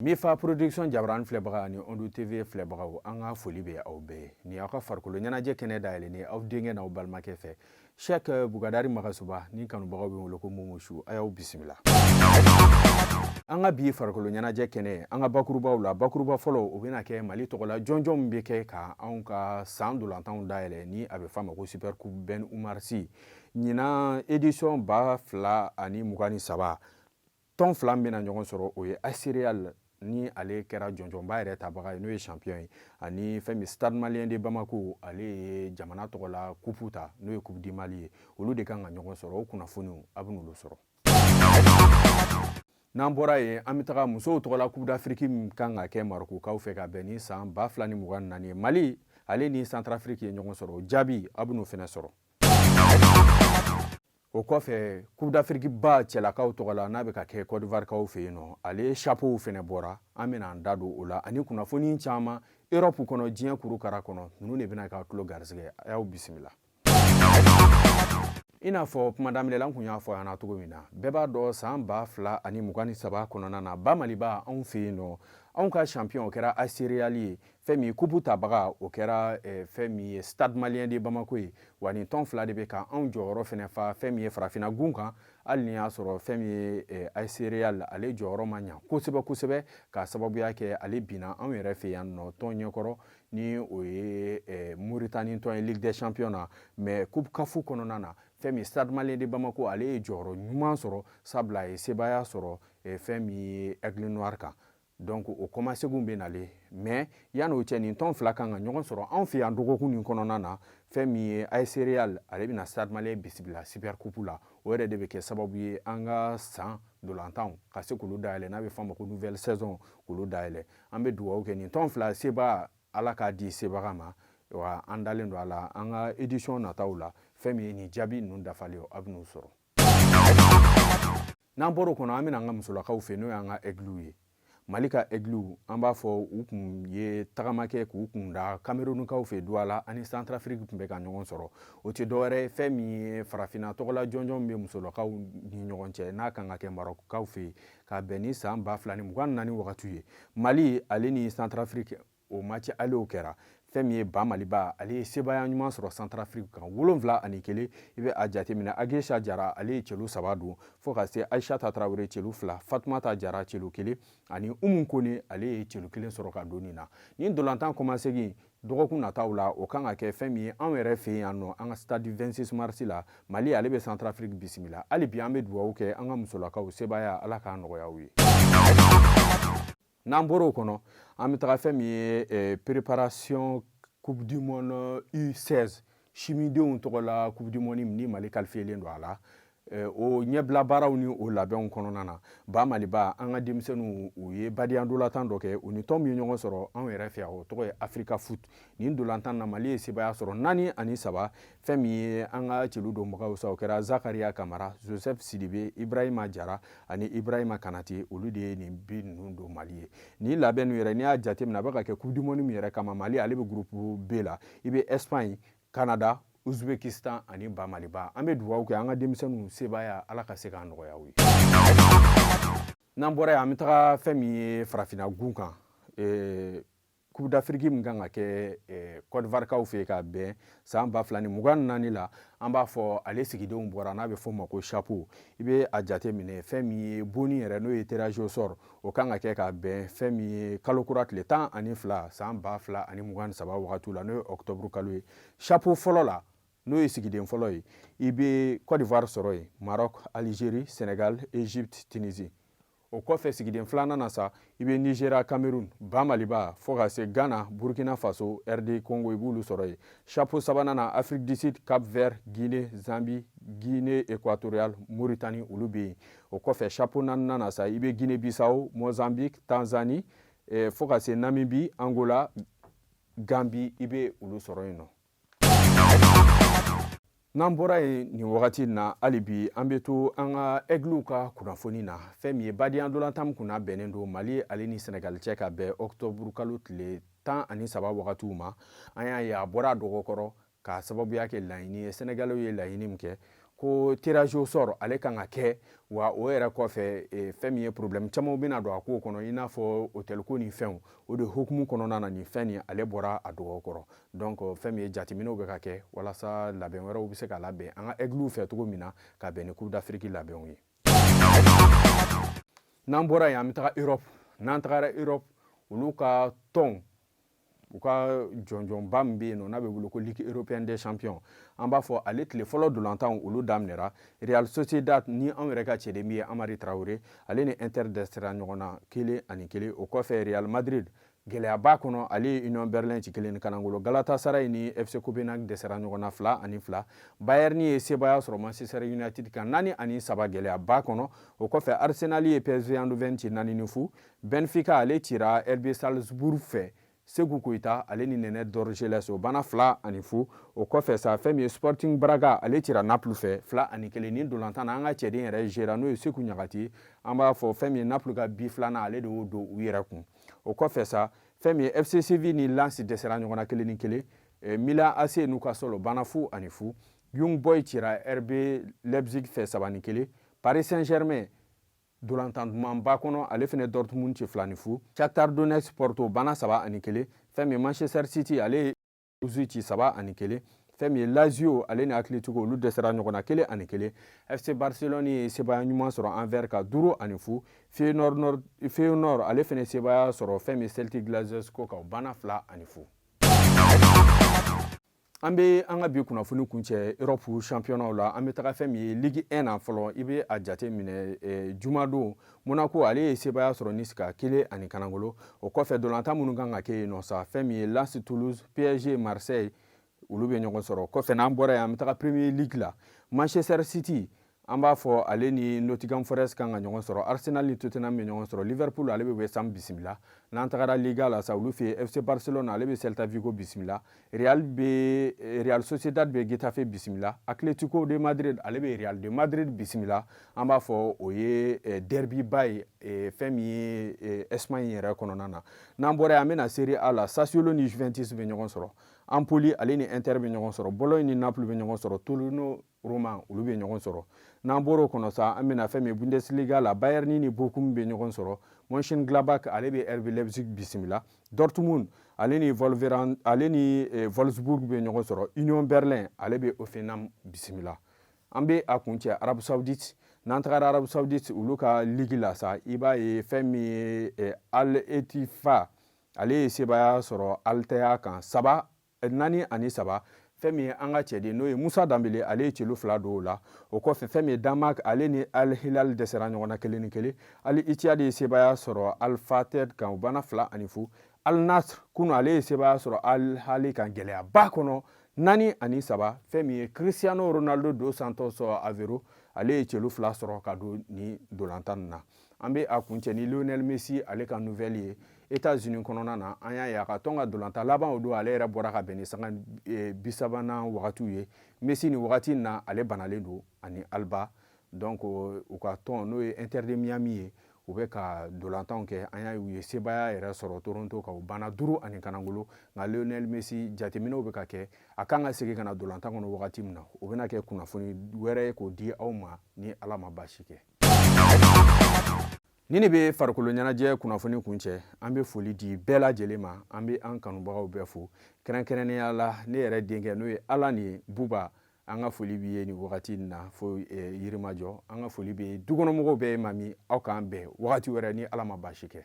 Mifa Production jabarani filɛbaga ani Ondu TV filɛbagaw, an ka foli bɛ aw bɛɛ ye. Nin y'aw ka farikolo ɲɛnajɛ kɛnɛ dayɛlɛnnen aw denkɛ n'aw balimakɛ fɛ, Cheikh Bugadari Magasuba ni kanubagaw bɛ wele ko Mumusu. A y'aw bisimila. An ka bi farikolo ɲɛnajɛ kɛnɛ, an ka bakurubaw la, bakuruba fɔlɔ o bɛna kɛ Mali tɔgɔla jɔnjɔn min bɛ kɛ ka anw ka san ntolantanw dayɛlɛ, ni a bɛ f'a ma ko Super Coupe Ben Oumar Sy, ɲinan édition 2023. Tɔn fila min bɛna ɲɔgɔn sɔrɔ, o ye AS Real, ni ale kɛra jɔnjɔnba yɛrɛ tabaga ye, n'o ye champion ye, ani fɛn min Stade Malien de Bamako, ale ye jamana tɔgɔ la coupe ta, n'o ye Coupe du Mali ye. Olu de kan ka ɲɔgɔn sɔrɔ. O kunnafoniw, a bɛ n'olu sɔrɔ. N'an bɔra yen, an bɛ taga musow tɔgɔla Coupe d'Afrique min kan ka kɛ Marokokaw fɛ ka bɛn ni san 2024 ye. Mali ale ni Centrafrique ye ɲɔgɔn sɔrɔ, o jaabi, a bɛ n'o fɛnɛ sɔrɔ. O kɔfɛ, Coupe d'Afrique ba cɛlakaw tɔgɔ la, n'a bɛ ka kɛ Côte d'Ivoire kaw fɛ yen nɔ, ale chapeau fɛnɛ bɔra. An bɛna an da don o la ani kunnafoni caman Europe kɔnɔ, diɲɛ kurukara kɔnɔ. Ninnu de bɛna k'aw tulo garisɛgɛ. A y'aw bisimila. I n'a fɔ kuma daminɛ la, n kun y'a fɔ an na cogo min na, bɛɛ b'a dɔn san 2023 kɔnɔna na, ba Maliba anw fɛ yen nɔ, anw ka champion o kɛra AS Real ye. Fɛn min ye coupe tabaga, o kɛra fɛn min ye Stade Malien de Bamako ye. Wa nin tɔn fila de bɛ ka anw jɔyɔrɔ fɛnɛ fa fɛn min ye farafinna gun kan, hali ni y'a sɔrɔ fɛn min ye AS Real, ale jɔyɔrɔ ma ɲa kosɛbɛ kosɛbɛ, k'a sababuya kɛ ale binna anw yɛrɛ fɛ yan nɔ tɔn ɲɛkɔrɔ, ni o ye Mauritanie tɔn ye Ligue des Champions na. Mais Coupe CAF kɔnɔna na, fɛn min Stade Malien de Bamako, ale ye jɔyɔrɔ ɲuman sɔrɔ, sabula a ye sebaaya sɔrɔ fɛn min ye Aigle Noir kan. Donc o kɔmaseginw bɛ nalen, mais yan'o cɛ, nin tɔn fila kan ka ɲɔgɔn sɔrɔ anw fɛ yan dɔgɔkun nin kɔnɔna na. Fɛn min ye AS Real, ale bɛna Stade Malien bisimila Super Coupe la. O yɛrɛ de bɛ kɛ sababu ye an ka san ntolantanw ka se k'olu dayɛlɛ, n'a bɛ f'a ma ko nouvelle saison, k'olu dayɛlɛ. An bɛ dugawu kɛ nin tɔn fila seba, Ala k'a di sebaga ma. Wa an dalen don a la, an ka édition nataw la, fɛn min ye nin jaabi ninnu dafalen, a bɛ n'u sɔrɔ. N'an bɔr'o kɔnɔ, an bɛna an ka musolakaw fɛ, n'o y'an ka Aigles ye, Mali ka Aigles. An b'a fɔ u kun ye tagama kɛ k'u kun da Camerounkaw fɛ Douala, ani Centrafrique tun bɛ ka ɲɔgɔn sɔrɔ. O tɛ dɔwɛrɛ ye, fɛn min ye farafinna tɔgɔla jɔnjɔn bɛ musolakaw ni ɲɔgɔn cɛ, n'a kan ka kɛ Marokaw fɛ yen ka bɛn ni san 2024 wagati ye. Mali ale ni Centrafrique, o match aller o kɛra. Fɛn min ye ba Maliba, ale ye sebaaya ɲuman sɔrɔ Centrafrique kan 7-1. I bɛ a jateminɛ, Agesa Jara, ale ye celu saba don, fo ka se Aishata Tarawele celu fila, Fatumata Jara celu kelen, ani Umu Kone, ale ye celu kelen sɔrɔ ka don nin na. Nin ntolantan kɔmasegin dɔgɔkun nataw la, o kan ka kɛ fɛn min ye anw yɛrɛ fɛ yan nɔ, an ka stade 26 mars la. Mali ale bɛ Centrafrique bisimila. Hali bi an bɛ dugawu kɛ an ka musolakaw, sebaaya, Ala k'a nɔgɔya u ye. N'an bɔr'o kɔnɔ, an bɛ taga fɛn min ye préparation Coupe du Monde U16, simidenw tɔgɔ la Coupe du Monde ni Mali qualifiélen don a la. O ɲɛbila baaraw ni o labɛnw kɔnɔna na, ba Maliba, an ka denmisɛnninw, u ye badenya ntolantan dɔ kɛ. U ni tɔn min ye ɲɔgɔn sɔrɔ anw yɛrɛ fɛ yan, o tɔgɔ ye Africa Foot. Nin ntolantan na, Mali ye sebaaya sɔrɔ 4-3. Fɛn min ye an ka celu donbagaw sa, o kɛra Zakaria Kamara, Joseph Sidibe, Ibrahima Jara ani Ibrahima Kanate. Olu de ye nin bi ninnu don Mali ye. Nin labɛn ninnu yɛrɛ, n'i y'a jateminɛ, a bɛ ka kɛ Coupe du Monde min yɛrɛ kama, Mali ale bɛ groupe B la. I bɛ Espagne, Canada, Uzbekistan ani ba Maliba. An bɛ dugawu kɛ an ka denmisɛnninw, sebaaya, Ala ka se k'a nɔgɔya u ye. N'an bɔra yen, an bɛ taga fɛn min ye farafinna gun kan, Coupe d'Afrique min kan ka kɛ Côte d'Ivoire kaw fɛ yen ka bɛn san 2024 la. An b'a fɔ ale sigidenw bɔra, n'a bɛ fɔ o ma ko chapeau. I bɛ a jate minɛ, fɛn min ye bonni yɛrɛ, n'o ye tirage au sort, o kan ka kɛ ka bɛn fɛn min ye kalo kura tile 12 san 2023 wagati la, n'o ye octobre kalo ye. Chapeau fɔlɔ la, n'o ye sigiden fɔlɔ ye, i bɛ Côte d'Ivoire sɔrɔ yen, Maroc, Algérie, Sénégal, Égypte, Tunisie. O kɔfɛ, sigiden filanan na sa, i bɛ Nigeria, Cameroun, ba Maliba, fo ka se Ghana, Burkina Faso, RD Congo, i b'olu sɔrɔ yen. Chapeau sabanan na, Afrique du Sud, Cap Vert, Guinée, Zambie, Guinée équatoriale, Mauritanie, olu bɛ yen. O kɔfɛ, chapeau naaninan na sa, i bɛ Guinée Bissau, Mozambique, Tanzanie, fo ka se Namibie, Angola, Gambie, i bɛ olu sɔrɔ yen nɔ. N'an bɔra yen nin wagati na, hali bi an bɛ to an ka Aigles ka kunnafoni na. Fɛn min ye badenya ntolantan min kunna bɛnnen don Mali ale ni Senegali cɛ ka bɛn octobre kalo tile 13 wagatiw ma, an y'a ye a bɔra a dɔgɔkɔrɔ k'a sababuya kɛ laɲini ye, Sɛnɛgaliw ye laɲini min kɛ. Ko tirage au sort ale kan ka kɛ wa. O yɛrɛ kɔfɛ, fɛn min ye problème camanw bɛna don a kow kɔnɔ, i n'a fɔ hôtel ko ni fɛnw. O de hukumu kɔnɔna na, nin fɛn nin ale bɔra a dɔgɔ kɔrɔ. Donc fɛn min ye jateminɛw bɛ ka kɛ walasa labɛn wɛrɛw bɛ se ka labɛn an ka Aigles fɛ cogo min na, ka bɛn ni Coupe d'Afrique labɛnw ye. N'an bɔra yen, an bɛ taga Europe. N'an tagara Europe, olu ka tɔnw, u ka jɔnjɔnba min bɛ yen nɔ n'a bɛ wele ko Ligue européenne des champions, an b'a fɔ ale tile fɔlɔ dolantanw, olu daminɛra. Real Sociedad ni anw yɛrɛ ka cɛden min ye Amari Traoré, ale ni Inter dɛsɛra ɲɔgɔn na 1-1. O kɔfɛ, Real Madrid gɛlɛyaba kɔnɔ, ale ye Union Berlin ci 1 ni kanangolo. Galatasaray ni FC Copenhague dɛsɛra ɲɔgɔn na 2-2. Bayern ye sebaaya sɔrɔ Manchester United kan 4-3, gɛlɛyaba kɔnɔ. O kɔfɛ, Arsenal ye PSV Eindhoven ci 4-0. Benfica ale cira RB Salzbourg fɛ, Segu Koyita ale ni Nɛnɛ Dorgeles, o banna 2-0. O kɔfɛ sa, fɛn min ye Sporting Braga, ale cira Naples fɛ 2-1. Nin dolantan na, an ka cɛden yɛrɛ gera, n'o ye Seku Ɲagati, an b'a fɔ fɛn min ye Naples ka bi filanan, ale de y'o don u yɛrɛ kun. O kɔfɛ sa, fɛn min ye FC Séville ni Lens dɛsɛra ɲɔgɔn na 1-1. Milan AC Newcastle, o banna 0-0. Young Boys cira RB Leipzig fɛ 3-1. Paris Saint-Germain, dolantan dumanba kɔnɔ, ale fɛnɛ Dortmund ci 2-0. Shakhtar Donetsk Porto banna 3-1. Fɛn min Manchester City, ale ye Uzi ci 3-1. Fɛn min ye Lazio, ale ni Atletico, olu dɛsɛra ɲɔgɔn na 1-1. FC Barcelone ye sebaaya ɲuman sɔrɔ Anvers kan 5-0. Feyenoord, ale fɛnɛ sebaaya sɔrɔ fɛn min Celtic Glasgow kan, o banna 2-0. An bɛ an ka bi kunnafoni kuncɛ Europe championnat la. An bɛ taga fɛn min ye Ligue 1 na fɔlɔ. I bɛ a jate minɛ, jumadon, Monaco ale ye sebaaya sɔrɔ Nice kan 1 ani kanangolo. O kɔfɛ, dolantan minnu kan ka kɛ yen nɔ sa, fɛn min ye Lens Toulouse, PSG Marseille, olu bɛ ɲɔgɔn sɔrɔ. Kɔfɛ, n'an bɔra yen, an bɛ taga Premier League la. Manchester City, an b'a fɔ ale ni Nottingham Forest kan ka ɲɔgɔn sɔrɔ. Arsenal ni Tottenham bɛ ɲɔgɔn sɔrɔ. Liverpool, ale bɛ West Ham bisimila. N'an tagara Liga la sa, olu fɛ yen, FC Barcelone ale bɛ Celta Vigo bisimila. Real Sociedad bɛ Getafe bisimila. Atletico de Madrid, ale bɛ Real de Madrid bisimila. An b'a fɔ o ye derby ba ye fɛn min ye Espagne yɛrɛ kɔnɔna na. N'an bɔra yen, an bɛ na Serie A la. Sassuolo ni Juventus bɛ ɲɔgɔn sɔrɔ. Empoli, ale ni Inter bɛ ɲɔgɔn sɔrɔ. Bologne ni Naples bɛ ɲɔgɔn sɔrɔ. Torino Roma, olu bɛ ɲɔgɔn sɔrɔ. N'an bɔr'o kɔnɔ sa, an bɛna fɛn min Bundesliga la. Bayern ni Bochum bɛ ɲɔgɔn sɔrɔ. Mönchengladbach, ale bɛ RB Leipzig bisimila. Dortmund, ale ni Wolveran ale ni Wolfsburg bɛ ɲɔgɔn sɔrɔ. Union Berlin, ale bɛ Hoffenheim bisimila. An bɛ a kuncɛ Arabie Saoudite. N'an tagara Arabie Saoudite, olu ka ligue la sa, i b'a ye fɛn min ye Al Ettifaq, ale ye sebaaya sɔrɔ Al Attiyah kan saba 4-3. Fɛn min ye an ka cɛden, n'o ye Musa Danbele, ale ye celu fila don o la. O kɔfɛ, fɛn min ye Damak, ale ni Al Hilal dɛsɛra ɲɔgɔn na 1-1. Al Ittihad ye sebaaya sɔrɔ Al Fateh kan, o banna 2-0. Al Nasr kunu, ale ye sebaaya sɔrɔ Al Ahly kan gɛlɛyaba kɔnɔ 4-3. Fɛn min ye Cristiano Ronaldo dos Santos Aveiro, ale ye celu fila sɔrɔ ka don ni dolantan nin na. An bɛ a kuncɛ ni Lionel Messi ale ka nouvelle ye États-Unis kɔnɔna na. An y'a ye a ka tɔn ka dolantan laban o don, ale yɛrɛ bɔra ka bɛn ni sanga 30nan wagatiw ye. Messi, nin wagati in na, ale banalen don ani Alba. Donc u ka tɔn, n'o ye Inter de Miami ye, u bɛ ka dolantanw kɛ. An y'a ye u ye sebaaya yɛrɛ sɔrɔ Toronto kan, u banna 5 ani kanangolo. Nka Lionel Messi, jateminɛw bɛ ka kɛ, a kan ka segin ka na dolantan kɔnɔ wagati min na, o bɛna kɛ kunnafoni wɛrɛ ye k'o di aw ma, ni Ala ma baasi kɛ. Ni ne bɛ farikolo ɲɛnajɛ kunnafoni kuncɛ. An bɛ foli di bɛɛ lajɛlen ma. An bɛ an kanubagaw bɛɛ fo, kɛrɛnkɛrɛnnenya la ne yɛrɛ denkɛ, n'o ye Ala ni Buba. An ka foli b'i ye nin wagati in na fo Yirimajɔ. An ka foli bɛ dukɔnɔmɔgɔw bɛɛ ye. Ma min aw k'an bɛn wagati wɛrɛ, ni Ala ma baasi kɛ.